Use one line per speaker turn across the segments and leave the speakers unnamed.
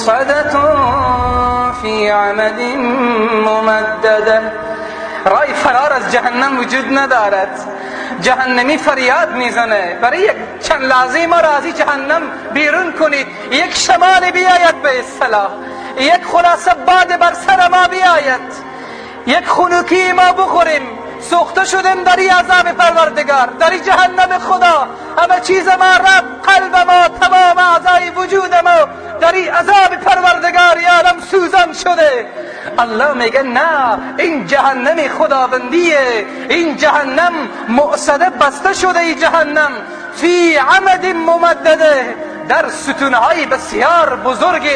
مؤصدة في عمد ممدده. رای فرار از جهنم وجود ندارد. جهنمی فریاد میزنه برای یک چند لحظه ما را از جهنم بیرون کنید، یک شمال بیاید به اصطلاح، یک خلاصه باد بر سر ما بیاید، یک خنوکی ما بخوریم، سوخته شدیم در این عذاب پروردگار، در این جهنم خدا، همه چیز ما رفت، قلب ما، تمام اعضای وجود ما در این عذاب پروردگار عالم سوزان شده. الله میگه نه، این جهنم خداوندیه، این جهنم مؤصده بسته شده، این جهنم فی عمد ممدده، در ستونهای بسیار بزرگ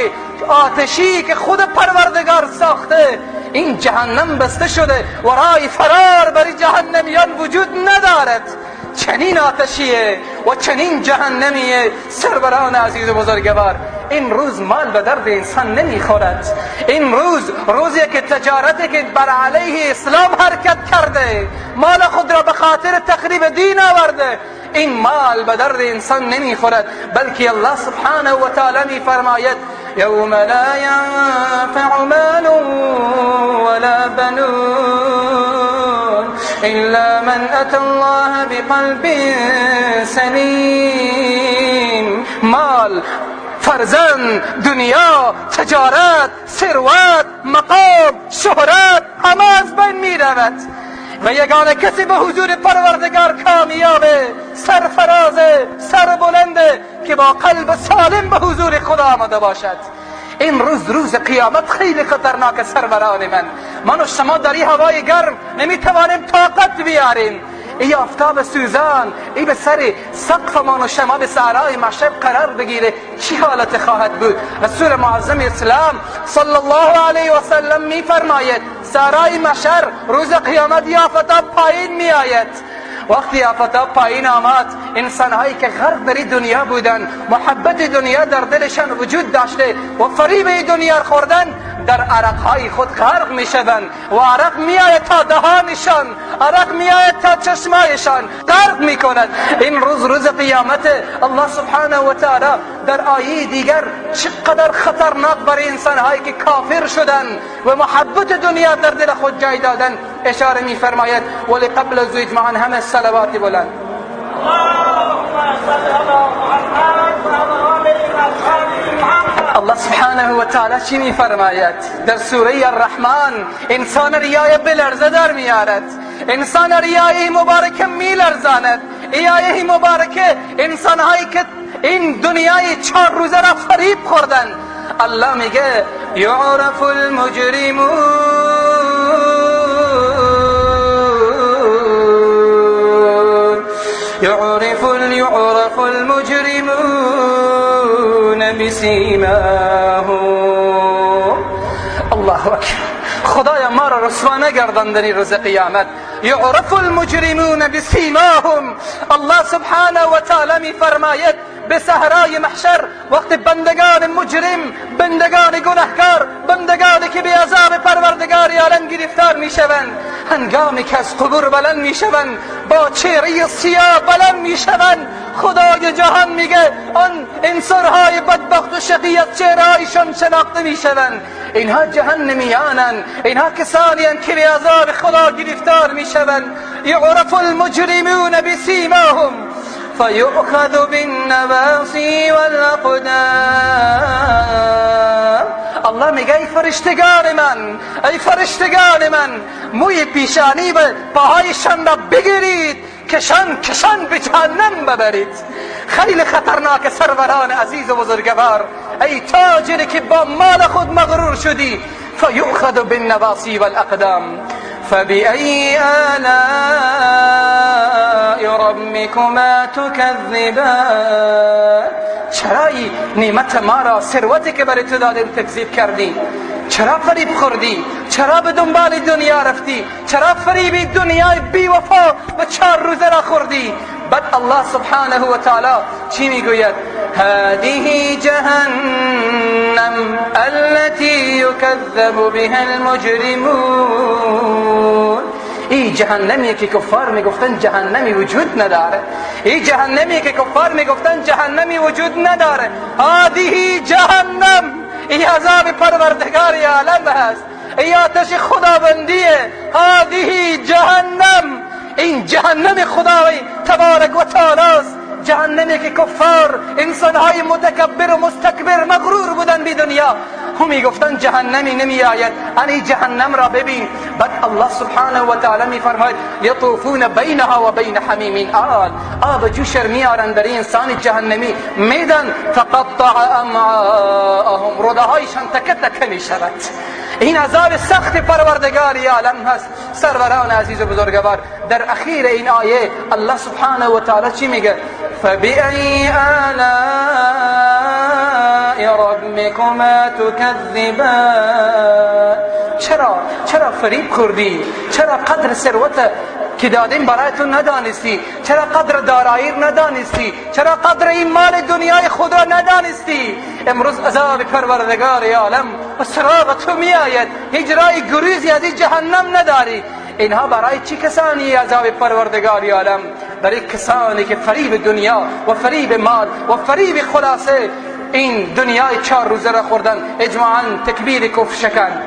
آتشی که خود پروردگار ساخته، این جهنم بسته شده و رای فرار برای جهنمیان وجود ندارد. چنین آتشیه و چنین جهنمیه. سروران عزیز و بزرگوار، این روز مال به درد انسان نمیخورد. این روز روزی که تجارتی که بر علیه اسلام حرکت کرده، مال خود را به خاطر تخریب دین آورده، این مال به درد انسان نمیخورد، بلکه الله سبحانه و تعالی میفرماید یوم لا ینفع مال ولا بنون الا من اتى الله بقلب سلیم. مال، فرزند، دنیا، تجارت، ثروت، مقام، شهرت، همه از بین میرود و یگانه کسی به حضور پروردگار کامیابه، سرفرازه، سربلنده که با قلب سالم به حضور خدا آمده باشد. این روز روز قیامت خیلی خطرناک سروران من. من و شما در این هوای گرم نمیتوانیم طاقت بیاریم. ای آفتاب سوزان، ای به سر سقف من و شما به صحرای محشر قرار بگیره، چی حالت خواهد بود؟ رسول معظم اسلام صلی الله علیه و سلم میفرماید صحرای محشر روز قیامت یا آفتاب پایین میآید. وقتی آفتاب پایین آمد، انسانهایی که غرق در دنیا بودن، محبت دنیا در دلشان وجود داشته و فریب دنیا خوردن، در عرقهای خود غرق میشوند و عرق میآید تا دهانشان، عرق میآید تا چشمایشان، غرق میکند. این روز روز قیامت. الله سبحانه و تعالی در آیه دیگر چقدر خطرناک برای انسانهایی که کافر شدن و محبت دنیا در دل خود جای دادن اشاره میفرماید. ولی قبل از اجماعا همه صلوات بلند. الله سبحانه و تعالی چی میفرماید در سوره الرحمن؟ انسان ریای بلرزه در میارد، انسان ریای مبارکه میلرزاند. ریای مبارکه انسانهایی که این دنیای 4 روزه را فریب خوردن. الله میگه یعرف المجرمون، يعرف المجرمون بسیماهم. الله اکبر. خدایا ما را رسوا نگردان در روز قیامت. یعرف المجرمون بسیماهم. الله سبحانه و تعالی میفرماید به صحرای محشر وقت بندگان مجرم، بندگان گناهکار، بندگانی که به عذاب پروردگار عالم گرفتار میشوند، هنگامی که از قبور بلند میشوند، با چهره سیاه بلند میشوند، خدای جهان میگه آن انسانهای بدبخت و شقی از چهرهایشان شناخته میشوند. اینها جهنمیانند، اینها کسانی هستند که به عذاب خدا گرفتار میشوند. یعرف المجرمون بسیماهم فیؤخذ بالنواصی والاقدام. الله میگه ای فرشتگان من، ای فرشتگان من، موی پیشانی به پاهایشان را بگیرید، کشان کشان به جهنم ببرید. خیلی خطرناک سروران عزیز و بزرگوار. ای تاجری که با مال خود مغرور شدی، فیؤخذ بالنواصی والاقدام فبأي آلاء ربكما تكذبان. چرایی نعمت ما را، ثروتی که برای تو دادیم تکذیب کردی؟ چرا فریب خوردی؟ چرا به دنبال دنیا رفتی؟ چرا فریب دنیای بی وفا و 4 روزه را خوردی؟ بعد الله سبحانه و تعالی چی میگوید؟ هذه جهنم التي يكذب بها المجرمون. این جهنمی که کفار میگفتن جهنمی وجود نداره، این جهنمی که کفار میگفتن جهنمی وجود نداره، هذه جهنم، این عذاب پروردگار عالم هست، این آتش خداوندیه. هذه جهنم، این جهنم خدای تبارک و تعالی است، جهنمی که کفار، انسانهای متکبر و مستکبر مغرور بودن به دنیا، هم میگفتن جهنمی نمی آید، انی جهنم را ببین. بعد الله سبحانه و تعالی میفرماید یطوفون بینها و بین حمیم آن، آب جوشر میارن برای انسان جهنمی میدن، فقطع امعاءهم، روده هایشان تکه تکه میشود. این عذاب سخت پروردگار عالم هست. سروران عزیز و بزرگوار، در اخیر این آیه الله سبحانه و تعالی چی میگه؟ فبأي آلاء ربكما تكذبان. چرا فریب خوردی؟ چرا قدر ثروت که دادیم برای تو ندانستی؟ چرا قدر دارایی ندانستی؟ چرا قدر این مال دنیای خدا ندانستی؟ امروز عذاب پروردگار عالم و سراغ تو می آید، هیچ راه گریزی از این جهنم نداری. اینها برای چه کسانی عذاب پروردگار عالم؟ برای کسانی که فریب دنیا و فریب مال و فریب خلاصه این دنیای 4 روزه را خوردن. اجماعا تکبیر کفر شکن.